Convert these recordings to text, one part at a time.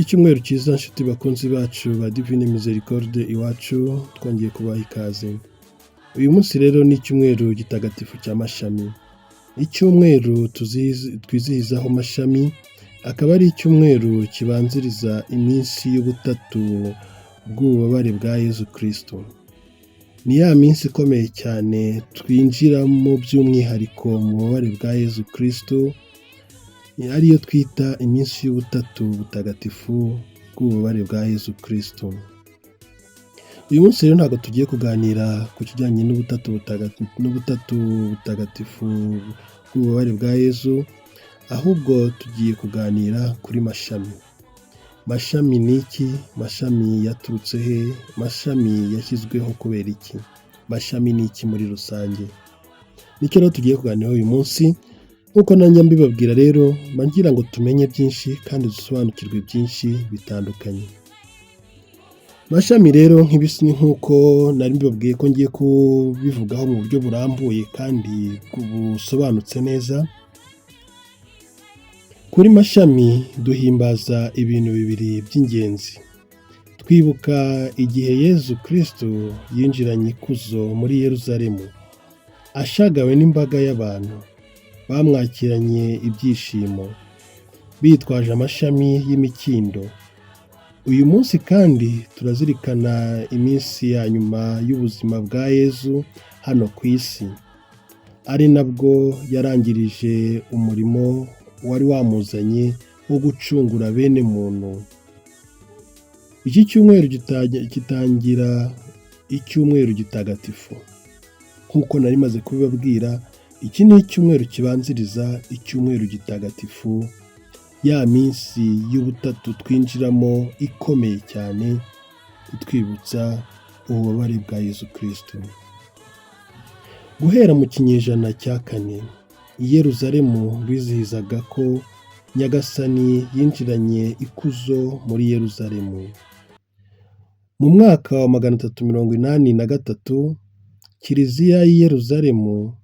Icyumweru cyiza nshuti bakunzi bacu ba Divine Misericorde Iwacu, twongeye kubaha ikaze. Uyu munsi rero ni icyumweru gitagatifu cya Mashami. Icyumweru twizihizaho Mashami, akaba ari icyumweru kibanziriza iminsi y'ubutatu bw'ububabare bwa Yezu Kristo. Ni ya minsi ikomeye cyane twinjiramo by'umwihariko mu bubabare bwa Yezu Kristo, ariyo twita iminsi y'ubutatu butagatifu bw'ububabare bwa Yezu Kristo. Uyu munsi rero ntabwo tugiye kuganira ku kijyanye n'ubutatu butagatifu bw'ububabare bwa Yezu, ahubwo tugiye kuganira kuri Mashami. Mashami ni iki? Mashami yaturutse he? Mashami yashyizweho kubera iki? Mashami ni iki muri rusange? Nicyo rero tugiye kuganiraho uyu munsi. Nk'uko nanjye mbibabwira rero, mba ngira ngo tumenye byinshi kandi dusobanukirwe byinshi bitandukanye. Mashami rero nk'uko nari mbibabwiye ko ngiye kubivugaho mu buryo burambuye kandi busobanutse neza, kuri Mashami duhimbaza ibintu bibiri by'ingenzi. Twibuka igihe Yezu Kristo yinjiranye ikuzo muri Yeruzalemu, ashagawe n'imbaga y'abantu bamwakiranye ibyishimo, bitwaje amashami y'imikindo. Uyu munsi kandi turazirikana iminsi ya nyuma y'ubuzima bwa Yezu hano ku isi, ari nabwo yarangirije umurimo wari wamuzanye wo gucungura bene muntu. Iki cyumweru gitangira icyumweru gitagatifu. Nk'uko nari maze kubibabwira, iki ni icyumweru kibanziriza icyumweru gitagatifu, ya minsi y'ubutatu twinjiramo ikomeye cyane, itwibutsa ububabare bwa Yezu Kristo. Guhera mu kinyejana cya kane, i Yeruzalemu bizihizaga ko Nyagasani yinjiranye ikuzo muri Yeruzalemu. Mu mwaka wa 383, Kiliziya y'i Yeruzalemu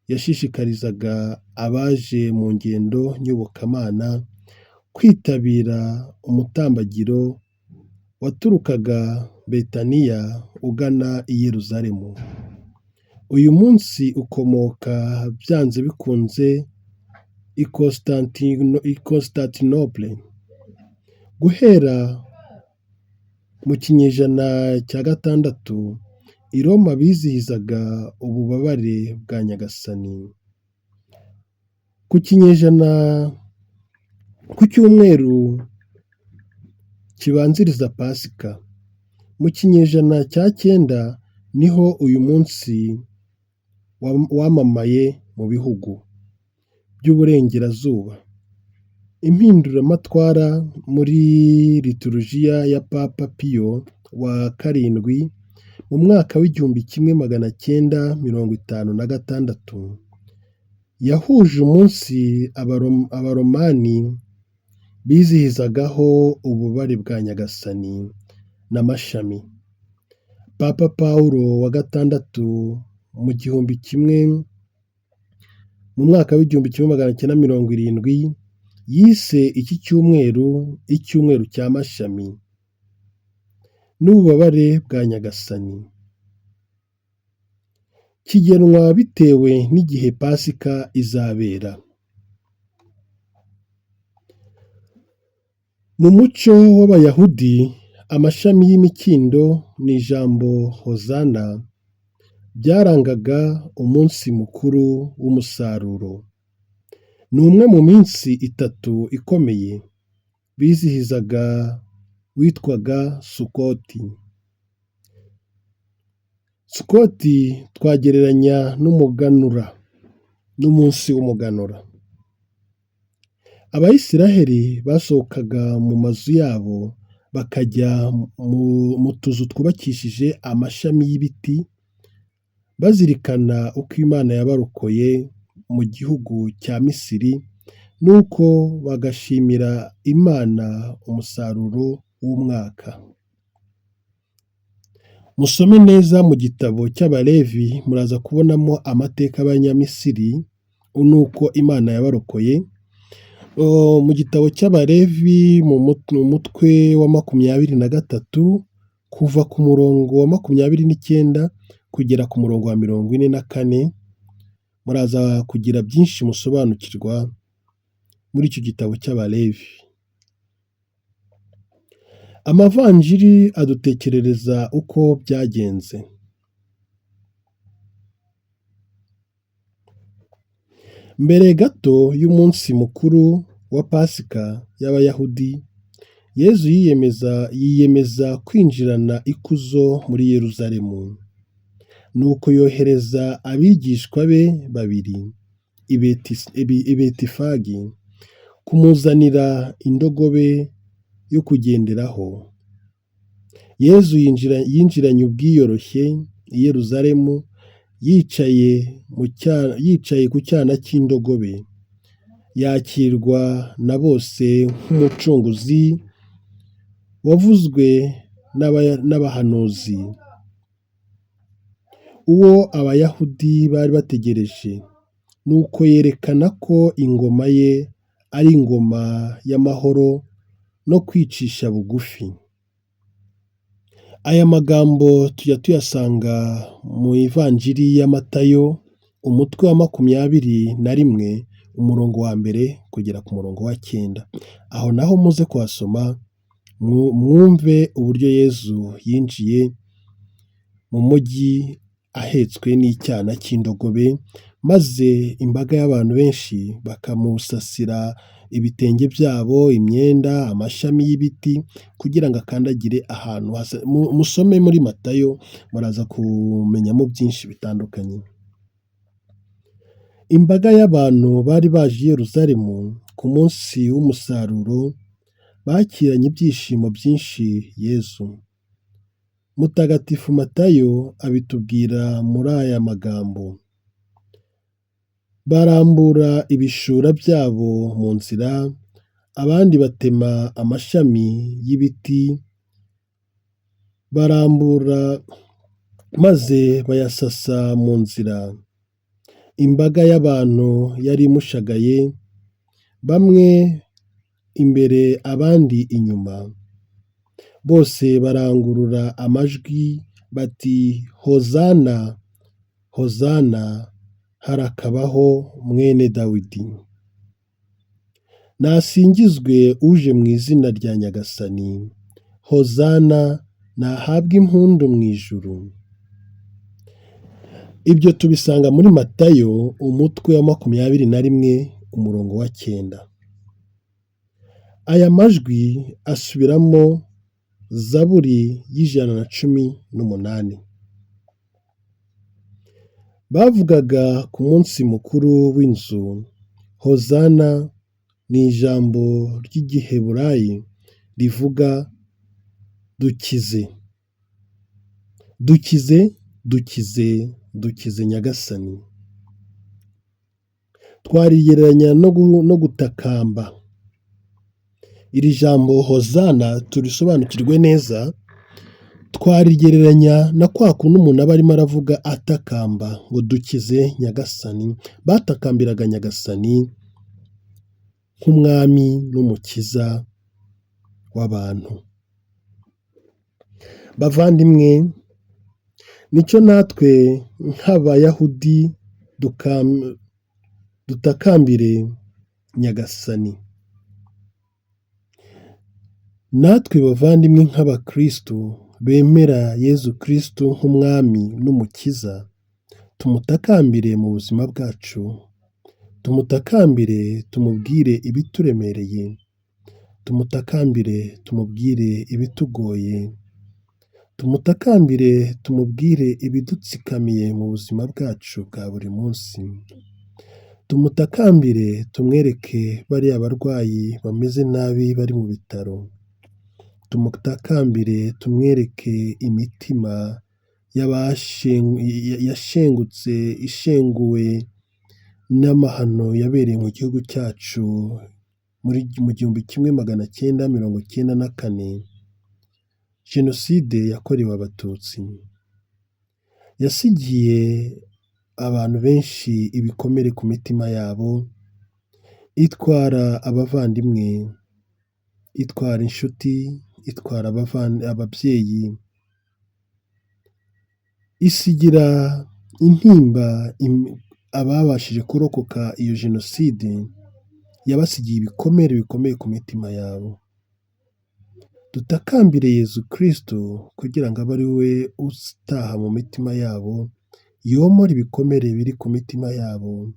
yashishikarizaga abaje mu ngendo nyobokamana kwitabira umutambagiro waturukaga Betaniya ugana i Yeruzalemu. Uyu munsi ukomoka byanze bikunze i Constantinople. Guhera mu kinyejana cya gatandatu, i Roma bizihizaga ububabare bwa Nyagasani. Ku kinyejana ku cyumweru kibanziriza Pasika, mu kinyejana cya cyenda, niho uyu munsi wamamaye mu bihugu by'uburengerazuba. Impinduramatwara muri liturujiya ya Papa Piyo wa karindwi mu mwaka w'1956 yahuje umunsi Abaromani bizihizagaho ububabare bwa Nyagasani n'amashami. Papa Pawulo wa gatandatu mu mwaka w'1970 yise iki cyumweru icyumweru cya Mashami n'ububabare bwa Nyagasani. Kigenwa bitewe n'igihe Pasika izabera. Mu muco w'Abayahudi, amashami y'imikindo n'ijambo Hozana byarangaga umunsi mukuru w'umusaruro. Ni umwe mu minsi itatu ikomeye bizihizaga witwaga Sukoti. Sukoti twagereranya n'umuganura, n'umunsi w'umuganura. Abayisiraheli basohokaga mu mazu yabo bakajya mu tuzu twubakishije amashami y'ibiti, bazirikana uko Imana yabarokoye mu gihugu cya Misiri, nuko bagashimira Imana umusaruro w'umwaka. Musome neza mu gitabo cy'Abalevi, muraza kubonamo amateka y'Abanyamisiri n'uko Imana yabarokoye. Mu gitabo cy'Abalevi mu mutwe wa 23 kuva ku murongo wa 29 kugera ku murongo wa 44, muraza kugira byinshi musobanukirwa muri icyo gitabo cy'Abalevi. Amavanjiri adutekerereza uko byagenze. Mbere gato y'umunsi mukuru wa Pasika y'Abayahudi, Yezu yiyemeza kwinjirana ikuzo muri Yeruzalemu. Nuko yohereza abigishwa be babiri i Betifagi kumuzanira indogobe yo kugenderaho. Yezu yinjiranye ubwiyoroshye i Yeruzalemu, yicaye ku cyana cy'indogobe, yakirwa na bose nk'umucunguzi wavuzwe n'abahanuzi, uwo Abayahudi bari bategereje. Nuko yerekana ko ingoma ye ari ingoma y'amahoro no kwicisha bugufi. Aya magambo tujya tuyasanga mu Ivanjiri ya Matayo, umutwe wa 21, umurongo wa 1 kugera ku murongo wa 9. Aho naho muze kuhasoma mwumve uburyo Yezu yinjiye mu mujyi ahetswe n'icyana cy'indogobe, maze imbaga y'abantu benshi bakamusasira ibitenge byabo, imyenda, amashami y'ibiti kugira ngo akandagire ahantu hasa. Musome muri Matayo muraza kumenyamo byinshi bitandukanye. Imbaga y'abantu bari baje i Yeruzalemu ku munsi w'umusaruro bakiranye ibyishimo byinshi Yezu. Mutagatifu Matayo abitubwira muri aya magambo: barambura ibishura byabo mu nzira, abandi batema amashami y'ibiti barambura maze bayasasa mu nzira. Imbaga y'abantu yari imushagaye, bamwe imbere abandi inyuma. Bose barangurura amajwi bati: Hozana, Hozana, harakabaho mwene Dawidi. Nasingizwe uje mu izina rya Nyagasani, Hozana nahabwe impundu mu ijuru. Ibyo tubisanga muri Matayo umutwe wa 21 umurongo wa 9. Aya majwi asubiramo Zaburi y'118. Bavugaga ku munsi mukuru w'inzu. Hozana ni ijambo ry'Igiheburayi rivuga dukize, dukize, dukize, dukize Nyagasani. Twarigereranya no gutakamba. Iri jambo Hozana turisobanukirwe neza, twarigereranya na kwa kundi umuntu aba arimo aravuga atakamba ngo dukize Nyagasani. Batakambiraga Nyagasani nk'umwami n'umukiza w'abantu. Bavandimwe, nicyo natwe nk'Abayahudi dutakambire Nyagasani. Natwe bavandimwe nk'abakristu bemera Yezu Kristu nk'umwami n'umukiza, tumutakambire mu buzima bwacu, tumutakambire tumubwire ibituremereye, tumutakambire tumubwire ibitugoye, tumutakambire tumubwire ibidutsikamiye mu buzima bwacu bwa buri munsi, tumutakambire tumwereke bariya barwayi bameze nabi bari mu bitaro, tumutakambire tumwereke imitima yashengutse ishenguwe n'amahano yabereye mu gihugu cyacu mu 1994, Jenoside yakorewe Abatutsi yasigiye abantu benshi ibikomere ku mitima yabo, Itwara abavandimwe, itwara inshuti, itwara ababyeyi, isigira intimba ababashije kurokoka iyo jenoside, yabasigiye ibikomere bikomeye ku mitima yabo. Dutakambire Yezu Kristu kugira ngo abe ari we utaha mu mitima yabo, yomore ibikomere biri ku mitima yabo,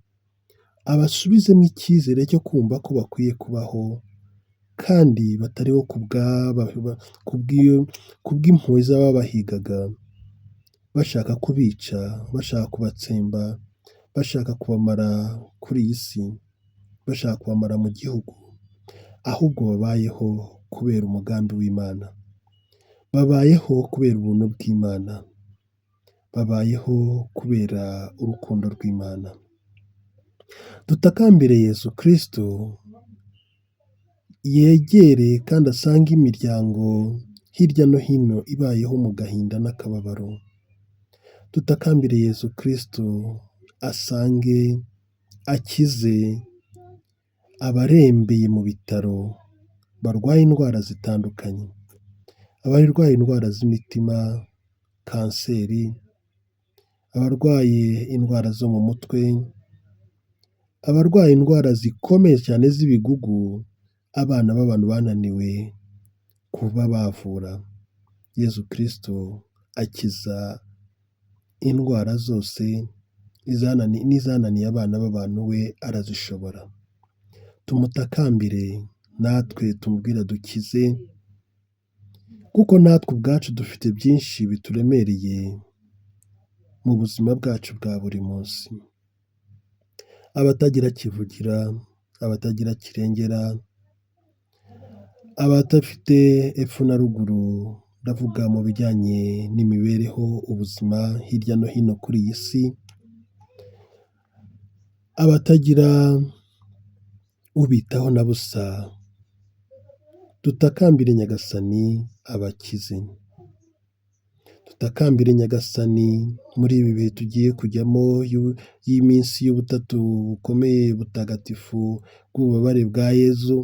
abasubizemo icyizere cyo kumva ko bakwiye kubaho kandi batariho kubw'impuhwe z'ababahigaga, bashaka kubica, bashaka kubatsemba, bashaka kubamara kuri iyi si, bashaka kubamara mu gihugu, ahubwo babayeho kubera umugambi w'Imana, babayeho kubera ubuntu bw'Imana, babayeho kubera urukundo rw'Imana. Dutakambire Yezu Kristu yegere kandi asange imiryango hirya no hino ibayeho mu gahinda n'akababaro. Dutakambire Yezu Kristu asange, akize abarembeye mu bitaro barwaye indwara zitandukanye, abarwaye indwara z'imitima, kanseri, abarwaye indwara zo mu mutwe, abarwaye indwara zikomeye cyane z'ibigugu, abana b'abantu bananiwe kuba bavura. Yezu Kristu akiza indwara zose, n'izananiye abana b'abantu we arazishobora. Tumutakambire natwe tumubwira dukize, kuko natwe ubwacu dufite byinshi bituremereye mu buzima bwacu bwa buri munsi. Abatagira kivugira, abatagira kirengera, abadafite epfo na ruguru, ndavuga mu bijyanye n'imibereho, ubuzima hirya no hino kuri iyi si, abatagira ubitaho na busa, dutakambire Nyagasani abakize. Dutakambire Nyagasani muri ibi bihe tugiye kujyamo y'iminsi y'ubutatu bukomeye butagatifu bw'ububabare bwa Yezu,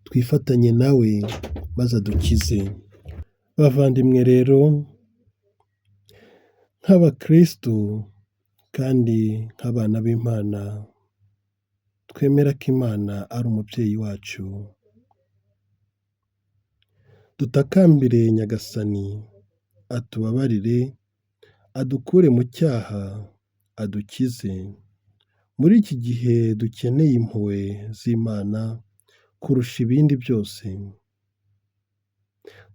twifatanye nawe maze adukize. Bavandimwe rero, nk'abakristu kandi nk'abana b'Imana, twemera ko Imana ari umubyeyi wacu, dutakambire Nyagasani atubabarire, adukure mu cyaha, adukize. Muri iki gihe dukeneye impuhwe z'Imana kurusha ibindi byose.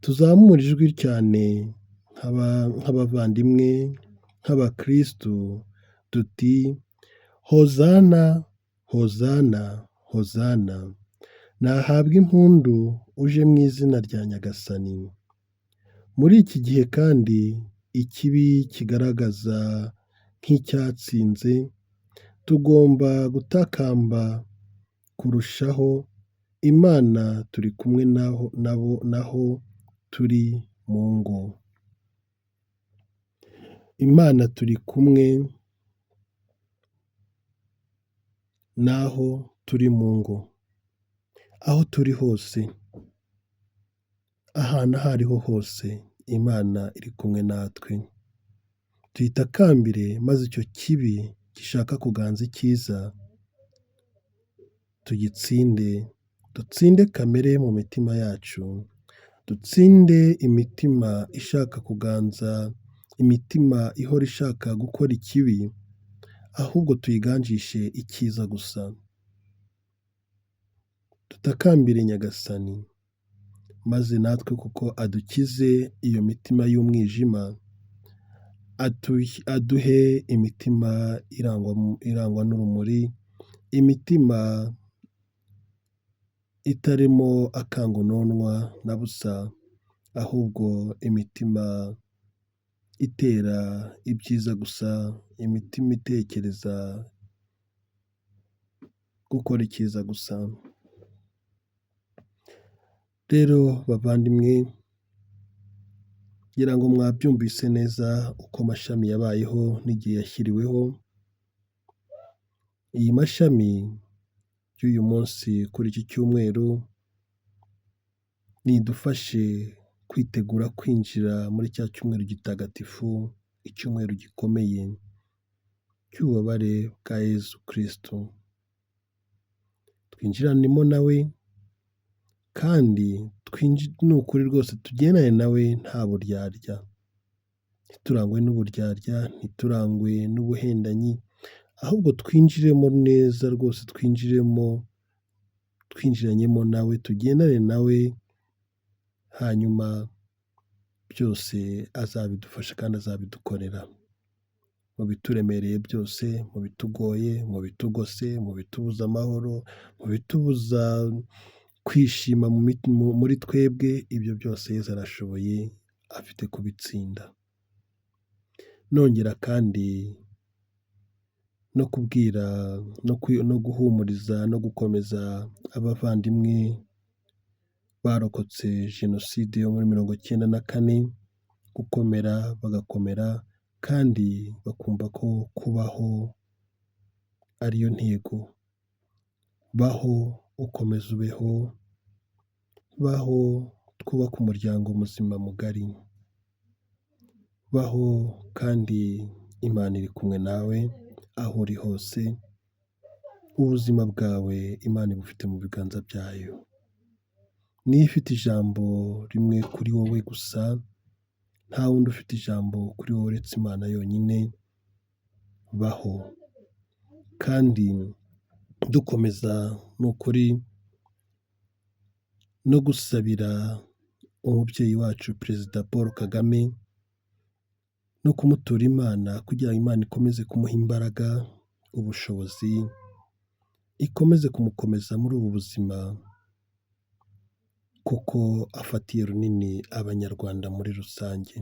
Tuzamure ijwi cyane nk'abavandimwe, nk'abakristu, duti hozana, hozana, hozana, nahabwe impundu uje mu izina rya Nyagasani. Muri iki gihe kandi ikibi kigaragaza nk'icyatsinze, tugomba gutakamba kurushaho Imana turi kumwe nabo naho turi mu ngo. Imana turi kumwe naho turi mu ngo, aho turi hose, ahantu aho ariho hose, Imana iri kumwe natwe. Tuyitakambire maze icyo kibi gishaka kuganza icyiza tugitsinde, dutsinde kamere mu mitima yacu, dutsinde imitima ishaka kuganza, imitima ihora ishaka gukora ikibi, ahubwo tuyiganjishe icyiza gusa. Dutakambire Nyagasani maze natwe kuko adukize iyo mitima y'umwijima, aduhe imitima irangwa n'urumuri, imitima itarimo akangononwa na busa, ahubwo imitima itera ibyiza gusa, imitima itekereza gukora icyiza gusa. Rero bavandimwe, ngira ngo mwabyumvise neza uko Mashami yabayeho n'igihe yashyiriweho. Iyi Mashami y'uyu munsi kuri iki cyumweru nidufashe kwitegura kwinjira muri cya cyumweru gitagatifu, icyumweru gikomeye cy'ububabare bwa Yezu Kristu. Twinjiranemo nawe kandi ni ukuri rwose tugendane nawe nta buryarya, ntiturangwe n'uburyarya, ntiturangwe n'ubuhendanyi, ahubwo twinjiremo neza rwose, twinjiremo twinjiranyemo nawe, tugendane nawe, hanyuma byose azabidufasha kandi azabidukorera. Mu bituremereye byose, mu bitugoye, mu bitugose, mu bitubuza amahoro, mu bitubuza kwishima muri twebwe, ibyo byose Yezu arashoboye, afite kubitsinda. Nongera kandi no kubwira no guhumuriza no gukomeza abavandimwe barokotse jenoside yo muri 94, gukomera bagakomera kandi bakumva ko kubaho ariyo ntego. Baho ukomeze ubeho, baho twubake umuryango muzima mugari, baho kandi Imana iri kumwe nawe aho uri hose, ubuzima bwawe Imana ibufite mu biganza byayo. Niyo ifite ijambo rimwe kuri wowe gusa, nta wundi ufite ijambo kuri wowe uretse Imana yonyine, baho. Kandi dukomeza ni ukuri no gusabira umubyeyi wacu Perezida Paul Kagame no kumutura Imana kugira ngo Imana ikomeze kumuha imbaraga, ubushobozi, ikomeze kumukomeza muri ubu buzima kuko afatiye runini Abanyarwanda muri rusange.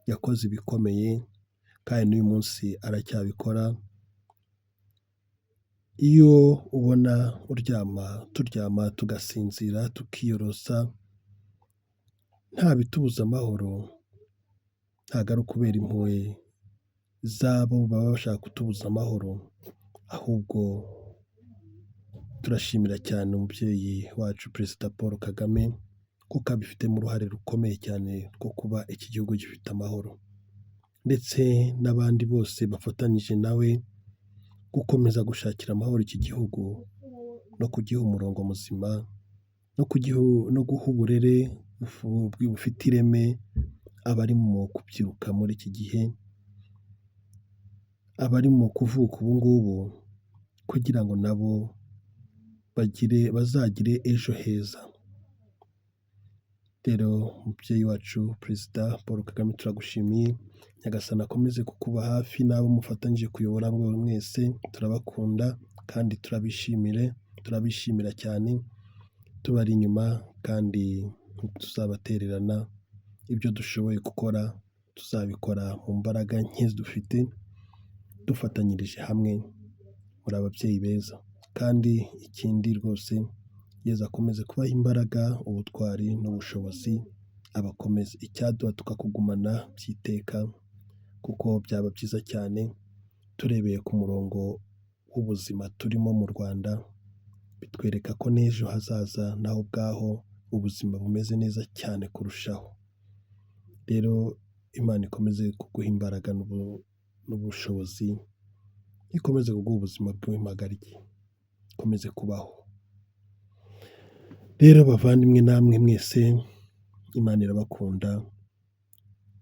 Yakoze ibikomeye kandi n'uyu munsi aracyabikora. Iyo ubona uryama, turyama tugasinzira, tukiyorosa, nta bitubuza amahoro, ntabwo ari ukubera impuhwe z'abo baba bashaka kutubuza amahoro, ahubwo turashimira cyane umubyeyi wacu Perezida Paul Kagame kuko abifitemo uruhare rukomeye cyane rwo kuba iki gihugu gifite amahoro, ndetse n'abandi bose bafatanyije nawe gukomeza gushakira amahoro iki gihugu no kugiha umurongo muzima no guha uburere bufite ireme abari mu kubyiruka muri iki gihe, abari mu kuvuka ubu ngubu kugira ngo nabo bazagire ejo heza. Rero umubyeyi wacu Perezida Paul Kagame turagushimiye, Nyagasani akomeze kukuba hafi n'abo mufatanyije kuyobora mwese, turabakunda kandi turabishimira cyane, tubari inyuma kandi ntituzabatererana, ibyo dushoboye gukora tuzabikora mu mbaraga nke dufite, dufatanyirije hamwe, muri ababyeyi beza. Kandi ikindi rwose Yezu akomeze kubaha imbaraga, ubutwari n'ubushobozi, abakomeze. Icyaduha tukakugumana by'iteka kuko byaba byiza cyane turebeye ku murongo w'ubuzima turimo mu Rwanda, bitwereka ko n'ejo hazaza naho ubwaho ubuzima bumeze neza cyane kurushaho. Rero Imana ikomeze kuguha imbaraga n'ubushobozi, ikomeze kuguha ubuzima bw'impagarike, ukomeze kubaho. Rero bavandimwe namwe mwese Imana irabakunda,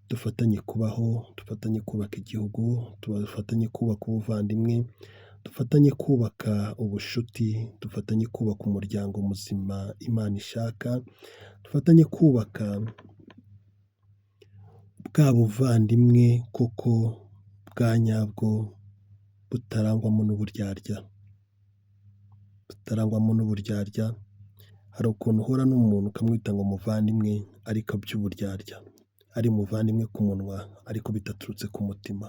dufatanye kubaho, dufatanye kubaka igihugu, dufatanye kubaka ubuvandimwe, dufatanye kubaka ubushuti, dufatanye kubaka umuryango muzima Imana ishaka, dufatanye kubaka bwa buvandimwe koko bwa nyabwo butarangwamo n'uburyarya, butarangwamo n'uburyarya. Hari ukuntu uhura n'umuntu ukamwita ngo muvandimwe ariko by'uburyarya, ari muvandimwe ku munwa ariko bidaturutse ku mutima.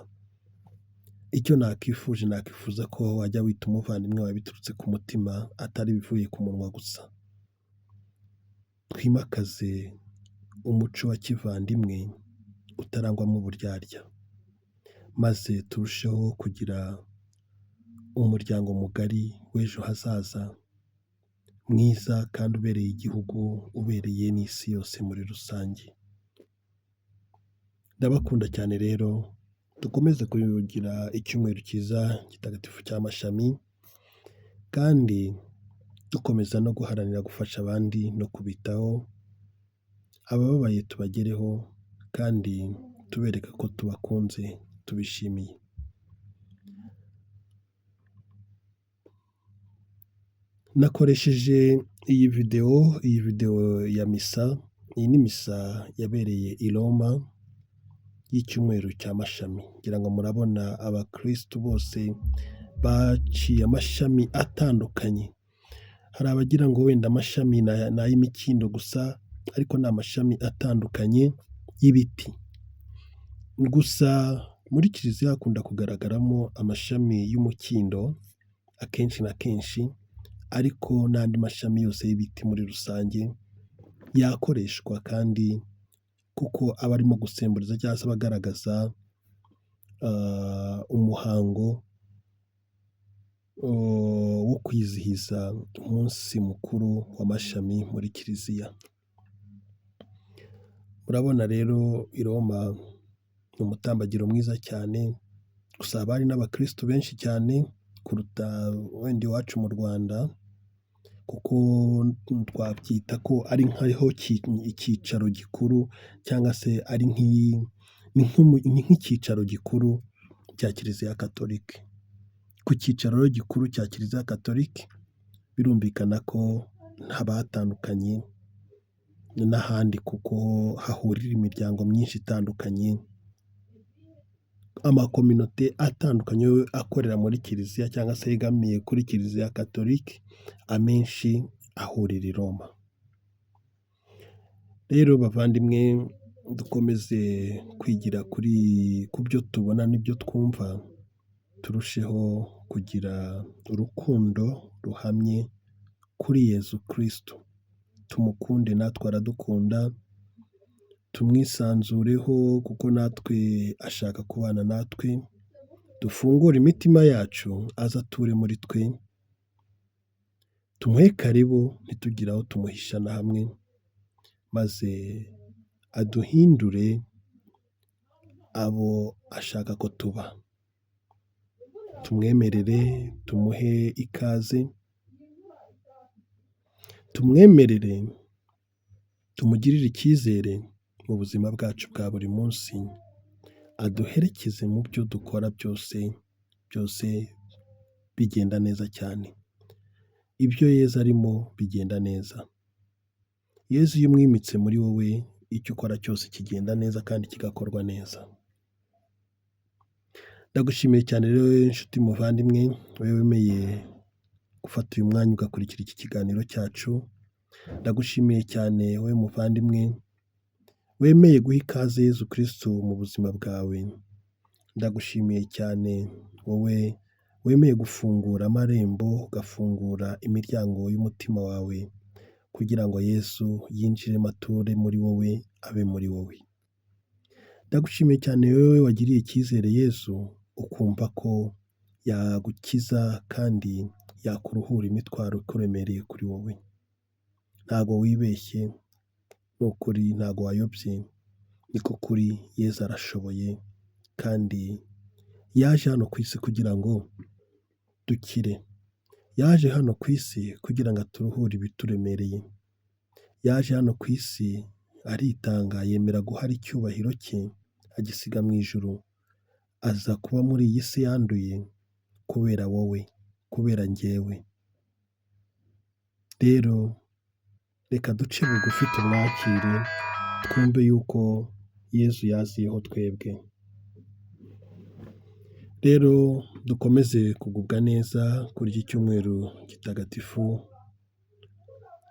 Icyo nakifuje, nakifuza ko wajya wita umuvandimwe wawe biturutse ku mutima, atari ibivuye ku munwa gusa. Twimakaze umuco wa kivandimwe utarangwamo uburyarya, maze turusheho kugira umuryango mugari w'ejo hazaza mwiza kandi ubereye igihugu, ubereye n'isi yose muri rusange. Ndabakunda cyane rero, dukomeze kugira icyumweru cyiza gitagatifu cy'amashami, kandi dukomeza no guharanira gufasha abandi no kubitaho, abababaye tubagereho kandi tubereka ko tubakunze tubishimiye. Nakoresheje iyi videwo ya misa, iyi ni misa yabereye i Roma y'icyumweru cya mashami, ngira ngo murabona abakirisitu bose baciye amashami atandukanye, hari abagira ngo wenda amashami ni ay'imikindo gusa, ariko ni amashami atandukanye y'ibiti. Gusa muri kiliziya hakunda kugaragaramo amashami y'umukindo akenshi na kenshi, ariko n'andi mashami yose y'ibiti muri rusange yakoreshwa kandi kuko aba arimo gusemburiza cyangwa se agaragaza umuhango wo kwizihiza umunsi mukuru w'amashami muri kiliziya. Murabona rero i Roma ni umutambagiro mwiza cyane, gusa haba hari n'abakirisitu benshi cyane kuruta wenda iwacu mu Rwanda, kuko twabyita ko ari nk'aho icyicaro gikuru cyangwa se ari nk'icyicaro gikuru cya Kiliziya Katolika. Ku cyicaro gikuru cya Kiliziya Katolika birumvikana ko haba hatandukanye n'ahandi kuko hahurira imiryango myinshi itandukanye, amakominote atandukanye akorera muri kiliziya cyangwa se yegamiye kuri Kiliziya Katolika, amenshi ahurira i Roma. Rero bavandimwe dukomeze kwigira ku byo tubona n'ibyo twumva, turusheho kugira urukundo ruhamye kuri Yezu Kirisitu, tumukunde natwe aradukunda, tumwisanzureho kuko natwe ashaka kubana natwe, dufungure imitima yacu aze ature muri twe, tumuhe karibu ntitugire aho tumuhisha na hamwe, maze aduhindure abo ashaka ko tuba. Tumwemerere, tumuhe ikaze, tumwemerere, tumugirire icyizere mu buzima bwacu bwa buri munsi, aduherekeze mu byo dukora byose, byose bigenda neza cyane. Ibyo Yezu arimo bigenda neza. Yezu iyo umwimitse muri wowe, icyo ukora cyose kigenda neza kandi kigakorwa neza. Ndagushimiye cyane rero inshuti muvandimwe, wowe wemeye gufata uyu mwanya ugakurikira iki kiganiro cyacu, ndagushimiye cyane wowe muvandimwe wemeye guha ikaze Yezu Kirisitu mu buzima bwawe, ndagushimiye cyane wowe wemeye gufungura amarembo, ugafungura imiryango y'umutima wawe kugira ngo Yezu yinjiremo ature muri wowe, abe muri wowe. Ndagushimiye cyane wowe wagiriye icyizere Yezu, ukumva ko yagukiza kandi yakuruhura imitwaro ikuremereye kuri wowe. Ntabwo wibeshye, ni ukuri ntabwo wayobye, niko kuri Yezu arashoboye kandi yaje hano ku isi kugira ngo dukire. Yaje hano ku isi kugira ngo aturuhure ibituremereye. Yaje hano ku isi aritanga yemera guhara icyubahiro cye agisiga mu ijuru, aza kuba muri iyi si yanduye kubera wowe, kubera njyewe. Rero reka duce bugufi tumwakire, twumve yuko Yezu yaziyeho twebwe. Rero dukomeze kugubwa neza kuri iki cyumweru gitagatifu,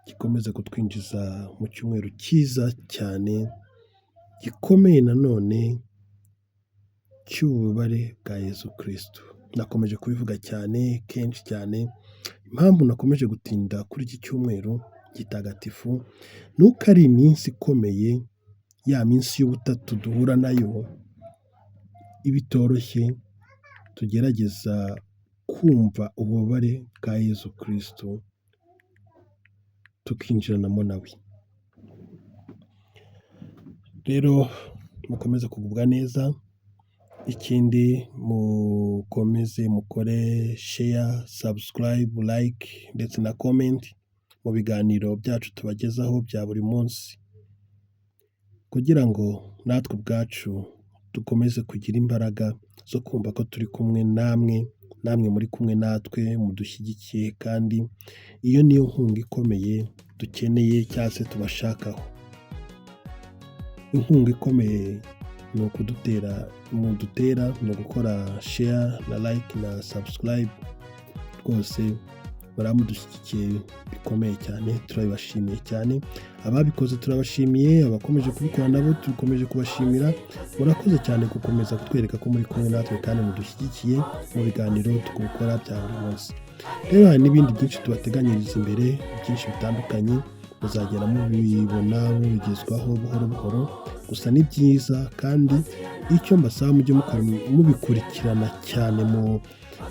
gikomeze kutwinjiza mu cyumweru cyiza cyane, gikomeye nanone cy'ububabare bwa Yezu Kirisitu. Nakomeje kubivuga cyane kenshi cyane, impamvu nakomeje gutinda kuri iki cyumweru gitagatifu, ni uko ari iminsi ikomeye, ya minsi y'ubutatu duhura nayo iba itoroshye, tugerageza kumva ububabare bwa Yezu Kristu, tukinjiranamo nawe. Rero mukomeze kugubwa neza, ikindi mukomeze mukore share, subscribe, like ndetse na comment mu biganiro byacu tubagezaho bya buri munsi, kugira ngo natwe ubwacu dukomeze kugira imbaraga zo kumva ko turi kumwe namwe, namwe muri kumwe natwe mudushyigikiye, kandi iyo niyo nkunga ikomeye dukeneye cyangwa se tubashakaho. Inkunga ikomeye ni ukudutera, mudutera ni ugukora share na like na subscribe, rwose muramudushyigikiye bikomeye cyane, turabibashimiye cyane. Ababikoze turabashimiye, abakomeje kubikora nabo dukomeje kubashimira. Murakoze cyane gukomeza kutwereka ko muri kumwe natwe kandi mudushyigikiye mu biganiro dukora bya buri munsi. Rero hari n'ibindi byinshi tubateganyiriza imbere, byinshi bitandukanye, muzagenda mubibona mubigezwaho buhoro buhoro. Gusa ni byiza, kandi icyo mbasaba mujye mubikurikirana cyane,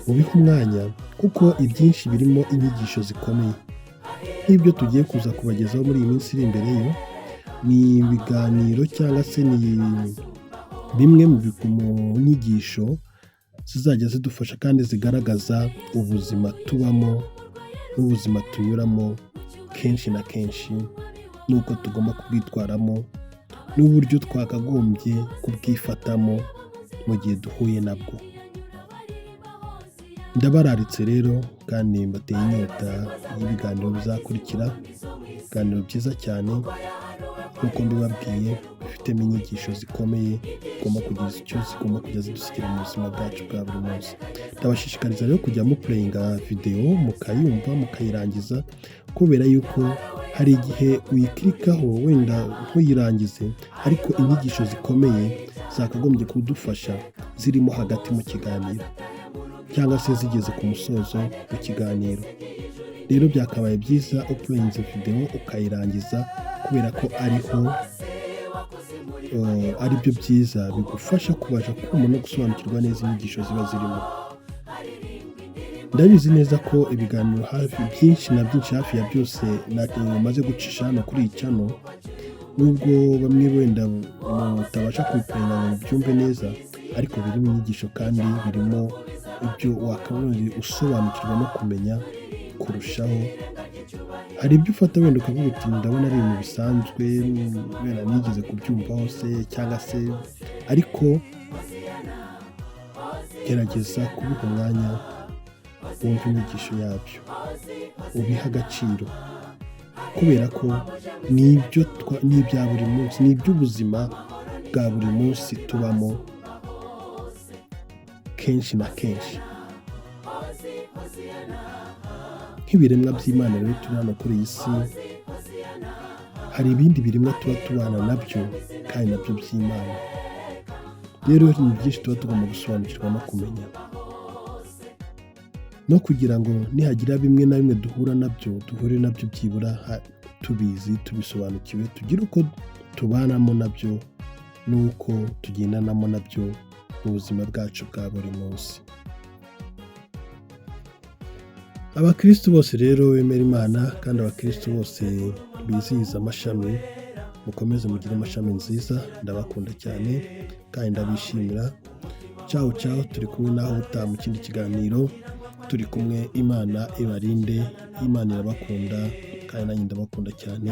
mubihe umwanya, kuko ibyinshi birimo inyigisho zikomeye. Nk'ibyo tugiye kuza kubagezaho muri iyi minsi iri imbere, yo ni ibiganiro cyangwa se ni bimwe mu nyigisho zizajya zidufasha kandi zigaragaza ubuzima tubamo n'ubuzima tunyuramo kenshi na kenshi, n'uko tugomba kubwitwaramo n'uburyo twakagombye kubwifatamo mu gihe duhuye nabwo. Ndabararitse rero kandi mbateye inyota y'ibiganiro bizakurikira, ibiganiro byiza cyane nk'uko mbibabwiye, bifitemo inyigisho zikomeye zigomba kugira icyo zigomba kujya zidusigira mu buzima bwacu bwa buri munsi. Ndabashishikariza rero kujya muplayinga videwo mukayumva mukayirangiza, kubera yuko hari igihe uyiclickaho wenda ntuyirangize, ariko inyigisho zikomeye zakagombye kudufasha zirimo hagati mu kiganiro cyangwa se zigeze ku musozo w'ikiganiro. Rero byakabaye byiza uplayinze videwo ukayirangiza, kubera ko ariho ari byo byiza bigufasha kubasha kumva no gusobanukirwa neza inyigisho ziba zirimo. Ndabizi neza ko ibiganiro hafi byinshi na byinshi, hafi ya byose maze gucisha hano kuri iyi channel, nubwo bamwe wenda mutabasha kubiplayinga ngo mubyumve neza, ariko birimo inyigisho kandi birimo ibyo wakabaye usobanukirwa no kumenya kurushaho. Hari ibyo ufata wenda ukavuga uti: "Ndabona ari ibintu bisanzwe, wenda nigeze kubyumvaho se cyangwa se", ariko gerageza kubiha umwanya, wumve inyigisho yabyo, ubihe agaciro, kubera ko ni ibyo ni ibya buri munsi, ni iby'ubuzima bwa buri munsi tubamo kenshi na kenshi nk'ibiremwa by'Imana. Rero turi hano kuri iyi si, hari ibindi biremwa tuba tubana nabyo kandi nabyo by'Imana. Rero ni byinshi tuba tugomba gusobanukirwa no kumenya, no kugira ngo nihagira bimwe na bimwe duhura nabyo, duhure nabyo byibura tubizi, tubisobanukiwe, tugire uko tubanamo nabyo n'uko tugendanamo nabyo mu buzima bwacu bwa buri munsi. Abakirisitu bose rero bemera Imana kandi abakirisitu bose bizihiza amashami, mukomeze mugire amashami nziza. Ndabakunda cyane kandi ndabishimira. Ciao ciao, turi kumwe naho utaha mu kindi kiganiro turi kumwe. Imana ibarinde, Imana irabakunda kandi nanjye ndabakunda cyane.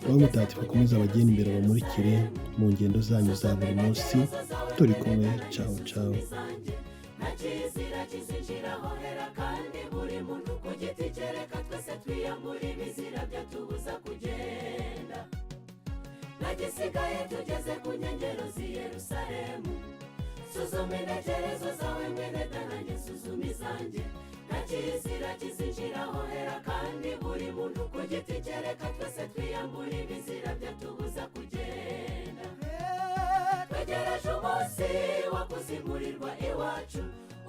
Roho Mutagatifu akomeze abagende imbere, bamurikire mu ngendo zanyu za buri munsi. Turi kumwe, ciao ciao. Nta kizira kizinjiraho hera, kandi buri muntu ku giti cye, reka twese twiyambure ibizira byatubuza kugenda. Nta gisigaye, tugeze ku nkengero z'i Yerusalemu. Suzuma intekerezo zawe mwene nanjye suzuma izanjye. Nta kizira kizinjiraho hera, kandi buri muntu ku giti cye, reka twese twiyambure ibizira byatubuza kugenda. Twegereje umunsi wo kuzimurirwa iwacu,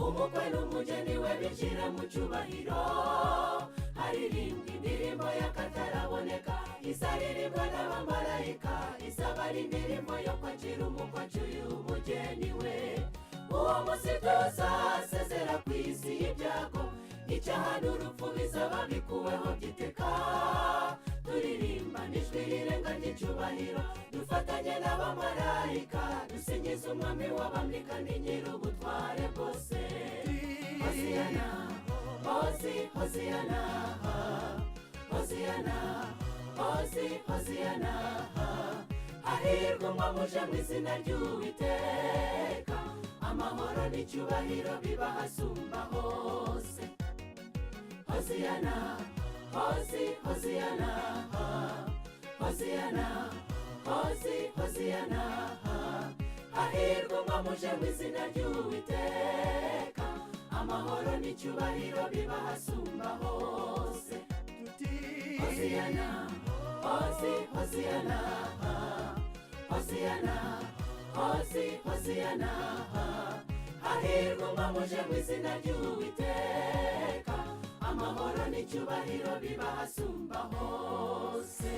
umukwe n'umugeni we binjira mu cyubahiro, haririmbwa indirimbo y'akataraboneka izaririmbwa n'abamarayika. Izaba ari indirimbo yo kwakira umukwe acyuye umugeni we. Uwo munsi tuzasezera ku isi y'ibyaha. Icyaha n'urupfu bizaba bikuweho by'iteka. Turirimba n'ijwi rirenga ry'icyubahiro, dufatanye n'abamarayika, dusingiza Umwami w'abami kandi Nyir'ubutware bwose. Hoziyana, hozi, hoziyana, hoziyana, hozi, hoziyana. Hahirwa umwami uje mu izina ry'Uwiteka. Amahoro n'icyubahiro biba ahasumba hose. Hoziyana, hozi, hoziyana, hoziyana, hozi, hoziyana. Hahirwa umwami uje mu izina ry'Uwiteka. Amahoro n'icyubahiro biba ahasumba hose. Hoziyana, hozi, hoziyana, hoziyana, hozi, hoziyana. Hahirwa umwami uje mu izina ry'Uwiteka. Amahoro n'icyubahiro biba ahasumba hose.